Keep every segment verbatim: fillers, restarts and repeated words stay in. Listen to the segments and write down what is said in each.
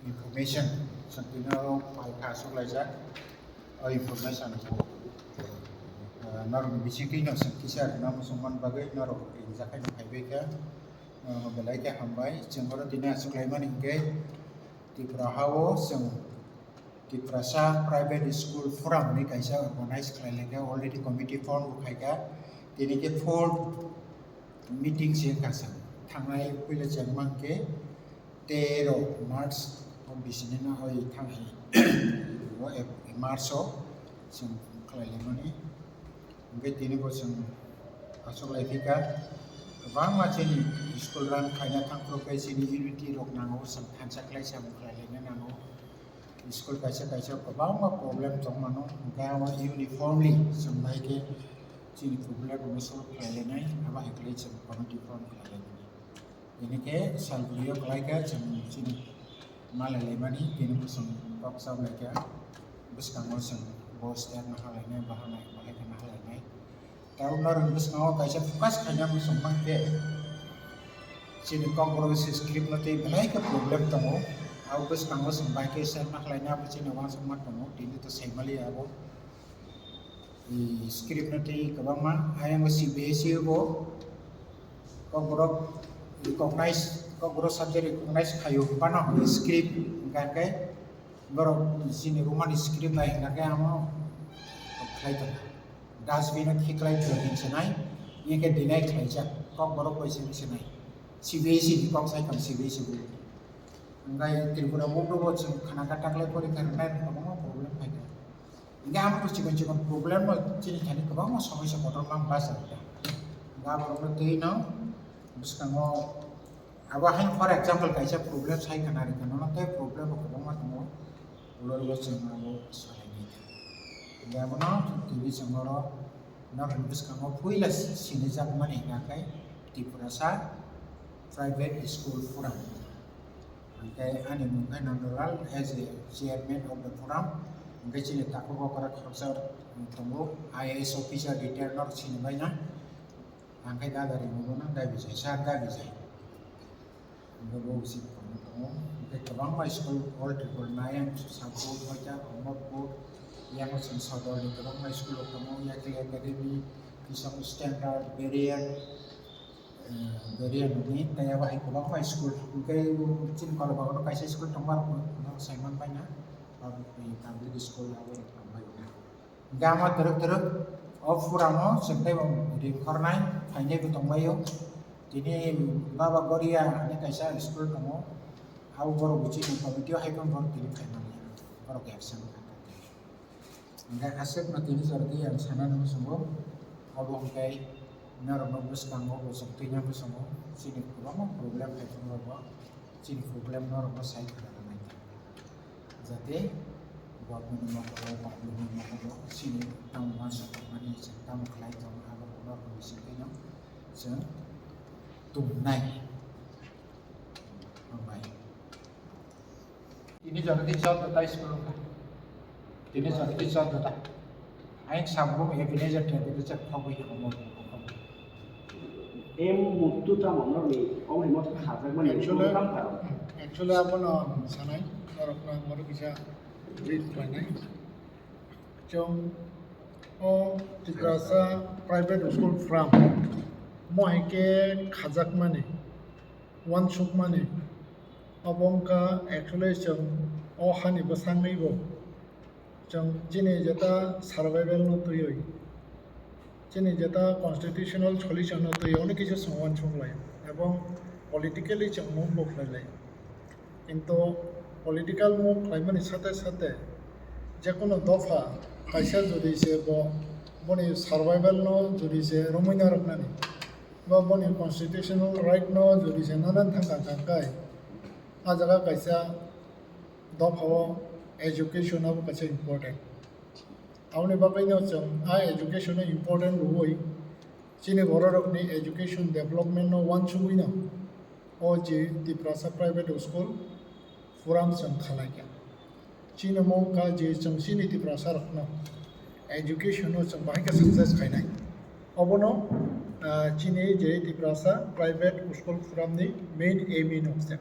Information, chwng tini oro palkha aswk laijak. O information bo, ah, norokni bisingtwi no chwng kisa rwna muchungmani bagwi norok ringjakhaino phaibaikha. Ah, belai khe hambai. Chwng oro tini aswk laimani hinkhe Tripura hao chwng Tiprasa Private School Forum hinwi kaisa organize khlai laikha, already committee form bo khaikha. Tini khe fourth meeting se wngkha chwng. Thangnai puila chwng mankhe tero March o bisini no oi thang hi o Ep-, March o chwng khlai laimani. Hwnkhe tini bo chwng aswk lai phi kha, kwbangma chini school run khlaina thang phuru khe chini unity rok nango, chwng thansa khlai samung khlai laina nango. School kaisa kaisa kwbangma problem tong mano, hwnkhe abo uniformly chwng bai khe chini problem rokno solve khlai lainai, abo hai khlai chwng committee form khlai lainai. Tini khe sal bwrwi o kwlai khe chwng chini malai laimani, tini bo chwng kok chap lai kha. Bwskango chwng bo step naha lainai, bahanai, bahai khe naha lainai. Tei norokni bwskango kaisa focus khaina muchung mankhe chini Kokborok se script no tei belai khe problem tongo. Abo bwskango chwng bai khe step naha lainai, abo chini uansukma tongo, tini to saimaliya abo. I script no tei kwbangma, ayang C B S E bo Kokborok recognize, Kokborok subject recognize khaio phano script hwnkha khe borok chini Roman script bai hwnkha khe amo khlai tongkha. Dustbin o khiklai thwng hinwi sanai, hwnkhe deny khlaijak, Kokborok bai se hinwi sanai. C B S E ni kok sai tong C B S E bo. Hwnkhe Tripura board o bo chwng khana kha taklai porikha rwnai kwbangma problem phaikha. Hingke amo to chikon chikon problem no chini thani kwbangma somosya kotorma bachai ta. Hingke aborokno twi no bwskango abo haino for example kaisa problem sai khana rikha nono tei problem bo kwbangma tongo. Ulo ulo chwng abo salai nai kha. Hingke abono tini chwng oro norokni bwskango puila sinijakmani hingka khe Tiprasa Private School Forum. Hingke ani mung khe Nandalal as a chairman of the forum. Hingke chini takhuk okra khoroksa tongo, I A S officer retired no sini bai na. Hingke dada ringo bono dabi jai, sir dabi jai. Hingke bo usi kono tongo. Hingke kwbangma school all triple nine, Sapur, Hoita, Omorpur, yang chwng Sodor ni kwbangma school rok tongo, Yakli Academy, Kisam Standard, Barrier, Beriya nungni tei abo hai kwbangma school, hwnkhe chini Kolobagano kaisa school tongma rok no saiman bai na, public, public school abo rok tong bai na. Hwnkhe ama twrwk twrwk o purano chwng tei bo ringkhornai phainai bo tong bai o. Tini Baba Goria hinwi kaisa school tongo, abo borok bo chini committee o hai phano borok tini phai manya, borok absent wngkha. Hingke aswkno tini jora tei ang sanani muchungo, obo hingke norokno bwskango bo chwng twi nang muchungo, chini kwbangma problem hai phano bo chini problem norokno sai khwna rwnai, jate government ni mokolo, public ni mokolo chini tamo uansukmani chwng tamo khlai tongo, abo norokni bisingtwi no chwng tumnai. Hambai. Tini jora tei chwddo ta school wngkha. Tini jora tei chwddo ta. Ayang samung Ebenezer Tribal Church phagwi tongmo. Em muktu tamo norni omo himo khajakmani Actually, muktu tamo karo. Actually, abono ang sanai, norokno ang oro kisa brief khlainai. Chwng o Tiprasa private school from mo hai khe khajakmani, uansukmani, obo wngkha actually chwng o hani bwsangni bo chwng chini jeta survival no twiwi, chini jeta constitutional solution no twiwi onek kisa chwng uansuk lai ebong politically chwng move bo khlai lai. Kintu political move khlaimani sate sate jekono dopha kaisa jodi se bo boni survival no jodi se romwi narwknani ba boni constitutional right no jodi se nanan thangkha kha khe a jaga kaisa dopha o education abo kaisa important. Aboni bagwi no chwng a education no important rwui chini borok rokni education development no uansugwi no o je Tiprasa private school forum chwng khalai kha. Chini mung kha je chwng chini Tiprasa rokno education no chwng bahai khe success khainai. Obono, ah, chini je Tiprasa private school forum ni main aim no se.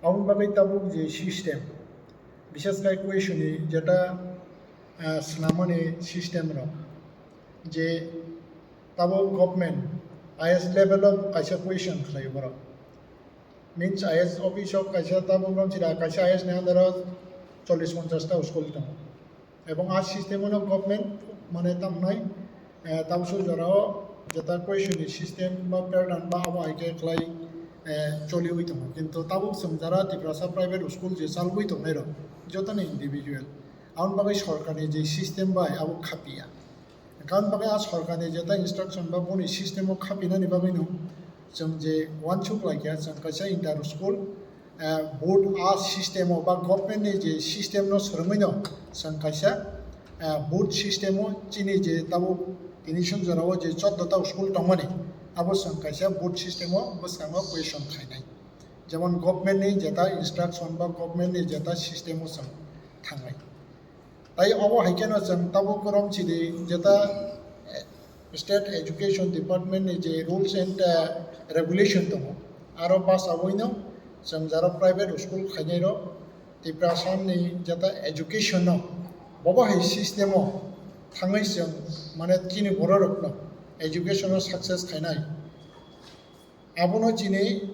Aboni bagwi tabuk je system, bishes khai question ni jeta, ah, swnamani system rok, je tabuk government highest level o kaisa question khlai borok. Means I A S office o kaisa tabuk romchida kaisa I A S ni under o chollish ponchash ta school tongo. Ebong a system o no government mane tamnai, eh, tabuk so jora o jeta question ni system ba pattern ba abo hai khe khlai, eh, choliwi tongo. Kintu tabuk chwng jara Tiprasa private school je chalwi tongnai rok joto ni individual. Aboni bagwi sorkar ni je system bai abo khapiya. Hwnkhe aboni bagwi a sorkar ni jeta instruction ba boni system o khapinani bagwi no chwng je uansuk laikha, chwng kaisa inter school, eh, board a system o ba government ni je system no swrwngwi no chwng kaisa, eh, board system o chini je tabuk tini song jora o je choddo ta school tongmani abo chwng kaisa board system o bwskango question khainai. Jemon government ni jeta instruction ba government ni jeta system o chwng thangnai. Tai obo hai kheno chwng tabuk romchidi jeta, eh, State Education Department ni je rules and, eh, regulation tongo, aro bachawino chwng jara private school khainai rok Tiprasa ni jeta education no bobo hai system o thangwi chwng mane chini borok rok no education o success khainai. Abono chini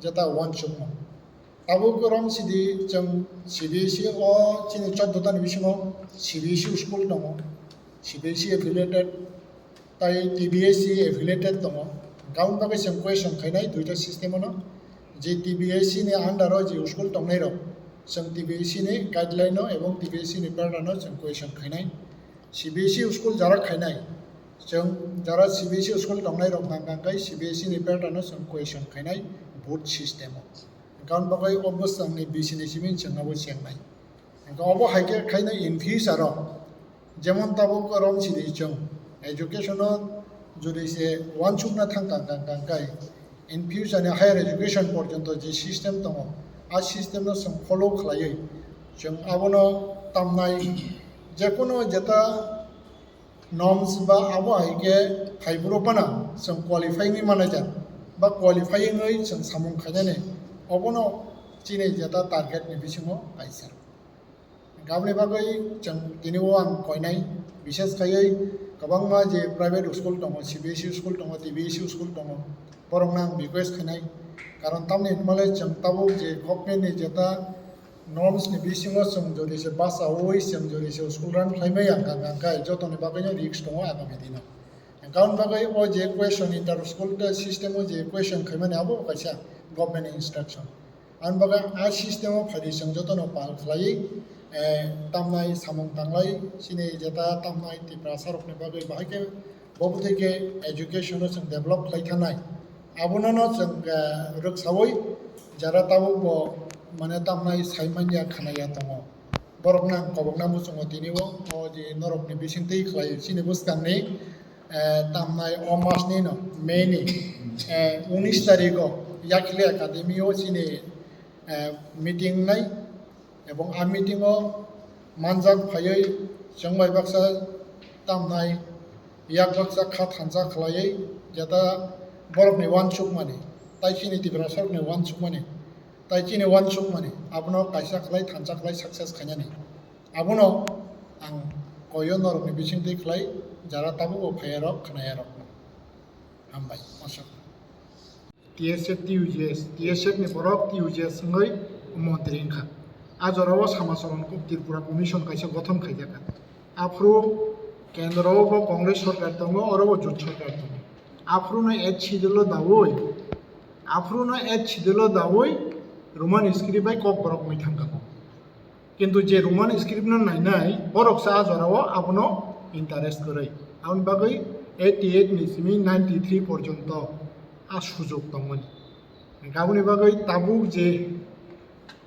jeta uansukma. Tabuk romchidi chwng C B S E o chini choddo tani bisingo C B S E school tongo, C B S E affiliated, tai T B S E affiliated tongo. Hwnkhe aboni bagwi chwng question khainai duita system o no, je T B S E ni under o je school tongnai rok, chwng T B S E ni guideline no ebong T B S E ni pattern no chwng question khainai. C B S E school jara khainai, chwng jara C B S E school tongnai rok hwnkha hwnkhe C B S E ni pattern no chwng question khainai board system o. Hwnkhe aboni bagwi o bwswk ni bisi ni simi chwng abo chengnai. Hwnkhe obo hai khe khaino in future o, jemon tabuk romchidi chwng education o jodi se uansukna thangkha hwnkha hwnkhe in future ni higher education porjonto je system tongo, a system no chwng follow khlaiwi chwng abono tamnai jekunu jeta norms ba abo hai khe phaiphuru phano chwng qualify wngwi manaijak ba qualify wngwi chwng samung khainani, obono chini jeta target ni bisingo kaisa. Aboni bagwi chwng tini o ang koinai, bishes khaiwi kwbangma je private school tongo, C B S E school tongo, T B S E school tongo, borokno ang request khainai. Karon tamni hwnmale chwng tabuk je government ni jeta norms ni bisingo chwng jodi se bachaui chwng jodi se school run khlaimaya hwnkha hwnkhe jotoni bagwino risk tongo agami dino. Hwnkhe aboni bagwi o je question inter school system o je question khaimani abo kaisa government instruction. Aboni bagwi a system o phaidi chwng jotono pal khlaiwi, eh, tamnai samung tanglai chini jeta tamnai Tiprasa rokni bagwi bahai khe bo bwthai khe education o chwng develop khlai thanai. Abono no chwng, eh, rwksaui jara tabuk bo mane tamnai sai manya khanaya tongo. Borokno ang kobokna muchungo tini o, o je norokni bisingtwi khlai chini bwskangni, eh, tamnai o masni no, May ni, eh, unis tarikh o Yakhli Academy o chini, eh, meeting wngnai, ebong a meeting o manjak phaiwi chwng bai baksa tamnai yak baksa kha thansa khlaiwi jeta borokni uansukmani, tai chini Tiprasa rokni uansukmani, tai chini uansukmani abono kaisa khlai thansa khlai success khainani. Abono ang koyo norokni bisingtwi khlai jara tabuk bo phaiyarok khnaiyarok. Hambai, aswk. T S F, T U J S, T S F ni borok T U J S wngwi montri wngkha. A jorao Samacharan Tripura Commission kaisa gothon khaijakha. Aphuru kendro o bo Congress sorkar tongo, oro bo jot sorkar tongo. Aphuru no eighth schedule o dawi, aphuru no eighth schedule o dawi Roman script bai kok borok wngwi thangkha. Kintu je Roman script no nainai, borok se a jorao abono interest kwrwi. Aboni bagwi eighty eight ni simi ninety three porjonto a sujok tongmani. Aboni bagwi tabuk je,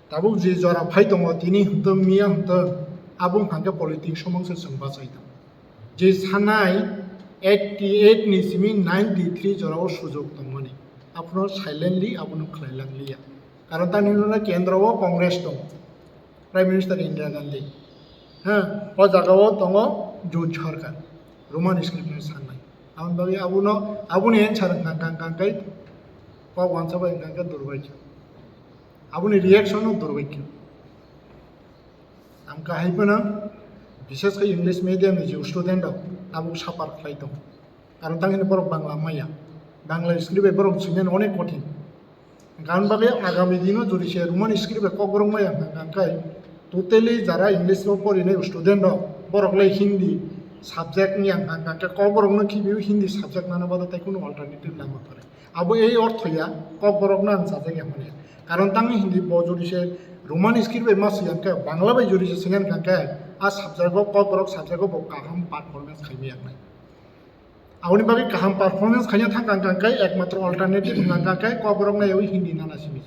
tabuk je jora phai tongo, tini hwntwng, miya hwntwng, abo wngkha khe politics somang se chwng bachai tongo. Je sanai eighty eight ni simi ninety three jorao sujok tongmani. Abono silently abono khlai lang liya. Karon tamni hwnba kendro o Congress tongo, Prime Minister Indira Gandhi. Ha, o jaga o tongo jot sorkar, Roman script ni sanai. Aboni bagwi abono, aboni answer wngkha kang kang kai kok wansa bai wngkha khe durbaijo. Aboni reaction no durbaikha. Ang kahai phano, bises khe English medium ni je student rok tabuk suffer khlai tongo. Karon tang hini borok Bangla maya. Bangla script bai borok swimani onek kothin. Gan bagwi agami dino jodi se Roman script bai kokborok maya hwnkha hwnkhe totally jara English o porinai student rok borok lai Hindi subject ni ang hwnkha hwnkhe kokborok no khibiwi Hindi subject nana bada tai kunu alternative lama pore. Abo ei ortho ya, kokborok no ang sajak ya hwnwi. Karon tangni Hindi bo jodi se Roman script bai ma swi hwnkhe Bangla bai jodi se swngan hwnkhe a subject o kokborok subject o bo kaham performance khaimaya wngnai. Aboni bagwi kaham performance khaina thang kang kang khe ekmatro alternative wng kang khe kokborok naiwi Hindi nana simi.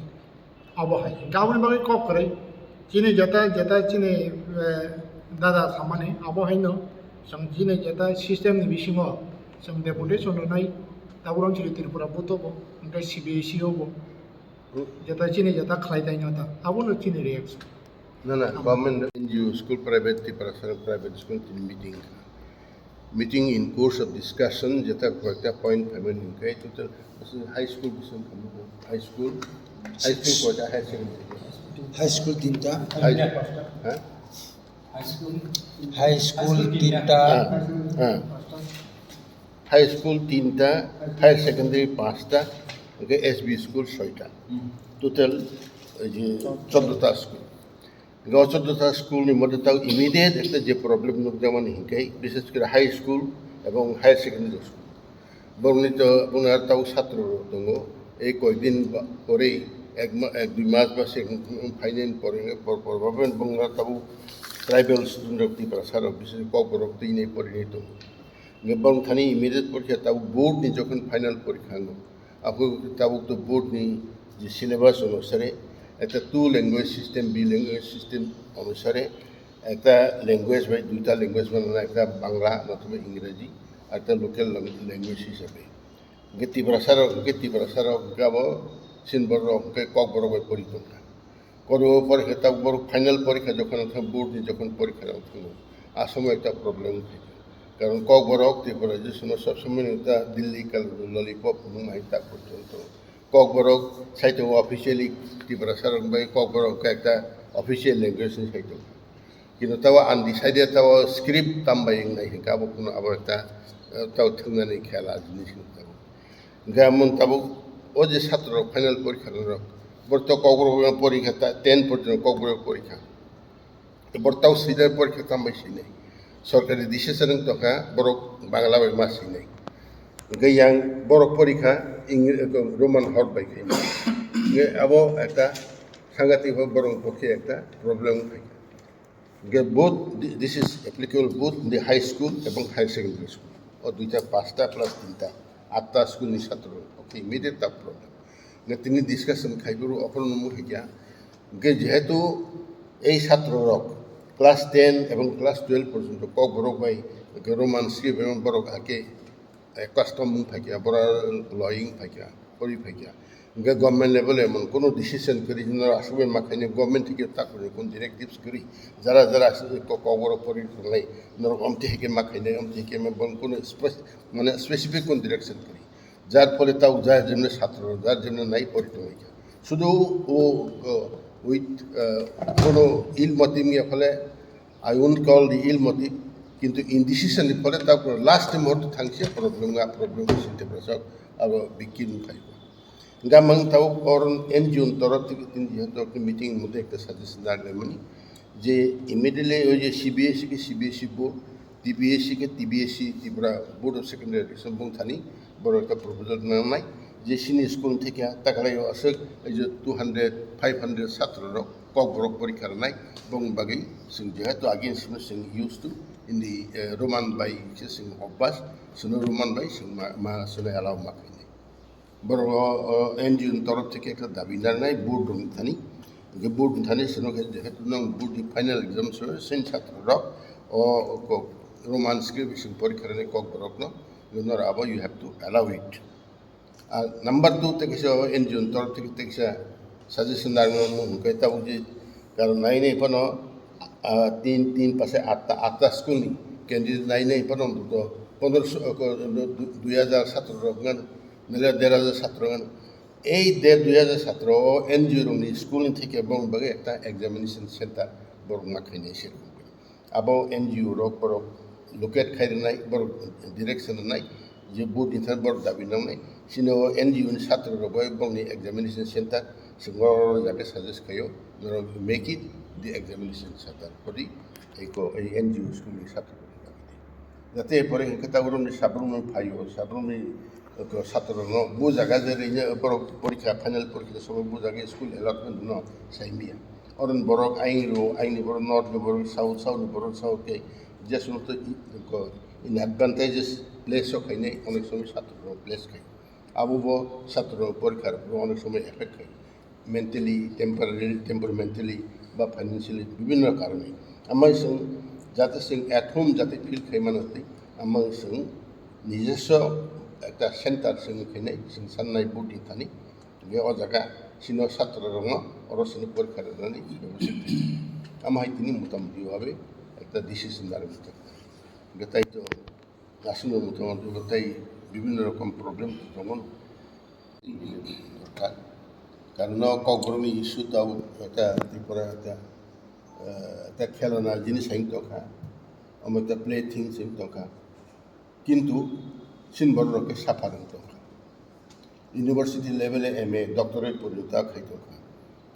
Abo hai. Hwnkhe aboni bagwi kok kwrwi. Chini jeta, jeta chini, eh, dada samani, abo haino chwng chini jeta system ni bisingo chwng deputation rwnai, tabuk chini Tripura board o bo, hwnkhe C B S E o bo. Jeta chini jeta khlai taino ta. Abono chini reaction. Na, na, government N G O school, private, Tiprasa private school tini meeting. Meeting in course of discussion, jeta koita point phaimani hwnkhe, total high school bising kamo, high school, high school koita, higher secondary. High school tinta. High, ha? High school. High school tinta. Ha, ha. High school tinta, higher secondary panchta, hwnkhe S B school soita. Total, eh, je choddo ta school. Hwnkhe o choddo ta school ni moddhe tao immediate ekta je problem nukjakmani hwnkhe, bishes kore high school ebong higher secondary school. Borokni to, bongni aro tabuk satro rok tongo. Ei koikdin ba, porei ek ma-, ek dui mas ba se phainani pore, por, por, por, bongni aro tabuk tribal student rok, Tiprasa rok, bising kokborok twi nai porinai tongo. Hwnkhe bongthani immediate porikha tabuk board ni jokhon final porikha wngo. Abo tabuk to board ni je syllabus onusare, ekta two language system, bi language system onusare, ekta language bai duita language manana, ekta Bangla nothoba Ingreji, ekta local lang-, language hisabe. Hwnkhe Tiprasa rok, hwnkhe Tiprasa rok, hwnkhe abo Chin borok rok, hwnkhe Kokborok bai pori tongkha. Koro porikha tabuk borok final porikha jokhon wngkha, board ni jokhon porikha rok thango, a somoy ekta problem wngkha. Karon Kokborok Tripura je sono sob somoy no ta Delhi kal lollipop nung hai ta porjonto. Kokborok sai tongo officially Tiprasa rok bai Kokborok wngkha ekta official language ni sai tongo. Kintu tabo undecided tabo script tam bai wngnai hinkhe abo kuno abo ekta, eh, tabo thwngnani khela jinis wng tabo. Hwnkhe amo tabuk o je satro rok final porikha rok, borok to Kokborok porikha ta ten porjonto Kokborok porikha. Borok tabo swijak porikha tambai sinai. Sorkari decision wng tongkha borok Bangla bai ma sinai. Hwnkhe yang borok porikha Ing-, Roman hor bai khe. Hwnkhe abo ekta sangatik borok pokhe ekta problem wng phaikha. Hwnkhe both, thi-, this is applicable both in the high school ebong higher secondary school. O duita panchta plus tinta, atta school ni satro rok. Okay, immediate ta problem. Hwnkhe tini discussion khai boro ophoro nungmung hai kha. Hwnkhe jehetu ei satro rok class ten ebong class twelve porjonto Kokborok bai hwnkhe Roman script ebong borok hakhe eh, custom wng phaikha, bora loying phaikha, pori phaikha. Hwnkhe government level emon kono decision kwrwi, norok aswk bai ma khainai, government theke takhorni kono directives kwrwi, jara jara aswk ko-, Kokborok pori thangnai, norok omtwi hai khe ma khainai, omtwi hai khe ma, bon kono spe-, mane specific kono direction kwrwi. Jar phole tabuk jar jemne satro, jar jemne nai pori tonglaikha. Sudu o, o, with, eh, kono ill motive ya phole, I won't call the ill motive, kintu indecision ni phole ta last time hor thangse problem ga problem sinte prasok abo bikin khai. Gamang tau or N G O ni torop thik tin jehetu ekta meeting mote ekta suggestion dar le mani je immediately oi je C B S E ke C B S E board, T P S C ke T P S C, Tripura Board of Secondary Education bung thani borok ekta proposal nangnai je sini school theke takalai o aswk ei je two hundred, five hundred satro rok Kokborok porikha rwnai, bong bagwi chwng jehetu against no chwng used to in the, eh, Roman bai se chwng obvas, chwngno Roman bai chwng ma, ma chwngno allow ma khainai. Borok o, o, N G O ni torop theke ekta dabi narnai board rok thani, hwnkhe board thani chwngno khe jehetu nang board ni final exam so sen chatra rok o, o, ko, Roman script chwng porikha rwnai Kokborok no, norok abo you have to allow it. Ah, number two te kisa N G O ni torop theke te kisa suggestion narwknai hwnkhe tabuk je karon nai nai phano, ah, tin, tin pase atta, atta school ni candidate nai nai phano to pondro so, ko, du-, du-, dui hajar satro rok ngan, nale der hajar satro ngan. Ei de dui hajar satro o N G O rokni school ni theke borokni bagwi ekta examination center borok ma khainai se rokni. Abo N G O rok borok locate khai rwnai, borok direction rwnai, je board ni thani borok dabi nangnai. Sini o N G O ni satro rok bai borokni examination center swngo jaga suggest khaio, norok make it the examination center for the, eko, ei N G O school ni satro rok. Jate pore hwnkhe tabuk romni sabrumno phaio, sabrumni, uh, satrorokno bo jaga je rwina borok porikha, final porikha somoi bo jaga school allotment no saimya. Oron borok aini ro, aini borok north ni borok south, south ni borok south khe je somosto i-, ko-, in advantageous place o khainai onek somoi satrorok place khai. Abo bo satrorok porikha rok onek somoi effect khai. Mentally, temporarily, temperamentally, ba financially, bibhinno karone. Amai chwng jate chwng at home jate feel khai mano tei, amai chwng nijoswo ekta center chwng khainai, chwng sannai board ni thani. Hingke o jaga sino satro rokno oro sini porikha rwnani. Amo hai tini motamoti bhabe ekta decision narwk tong. Hingke tai to aswkno motamoti bo tai bibhinno rokom problem tongo. Dorkar. Karon o Kokborokni issue to abo ekta Tripura ekta, eh, ekta khelona jinis hai tongkha. Omo ekta play thing se tongkha. Kintu chini borok rok khe suffer wng tongkha. University level e M A, doctorate porjonto khai tongkha.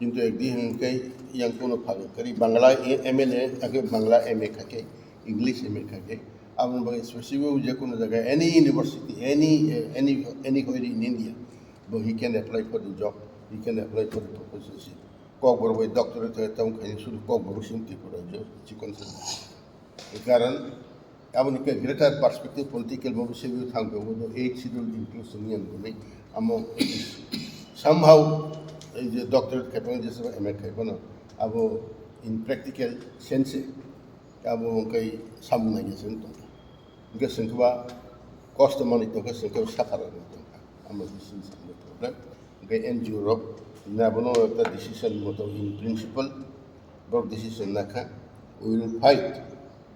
Kintu ekdi hwnkhe yang kono phalwi kwrwi Bangla e-, M A le, ake Bangla M A kha khe, English M A kha khe, aboni bagwi specific je kono jaga, any university, any, eh, any, any where in India, bo he can apply for the job, he can apply for the professorship. Kokborok bai doctorate tong khaini sudu Kokborok sim Tripura jo chikon sa. Karon aboni khe greater perspective political bo se thang ko bo eight schedule inclusion ni ang gunai amo somehow ei je doctorate khaipang je sabo M A khaipano abo in practical sense abo kai samung nai je sen to. Hingke chwng khe ba kosto manwi tongkha, chwng khe suffer rwgwi tongkha. Amo decision ni problem. Hingke N G O rok tini abono ekta decision moto in principle borok decision nakha, we will fight.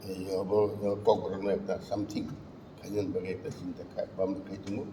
Ei, abo, abo Kokborokno ekta something khainani bagwi ekta chinta kha, bam khai tongo.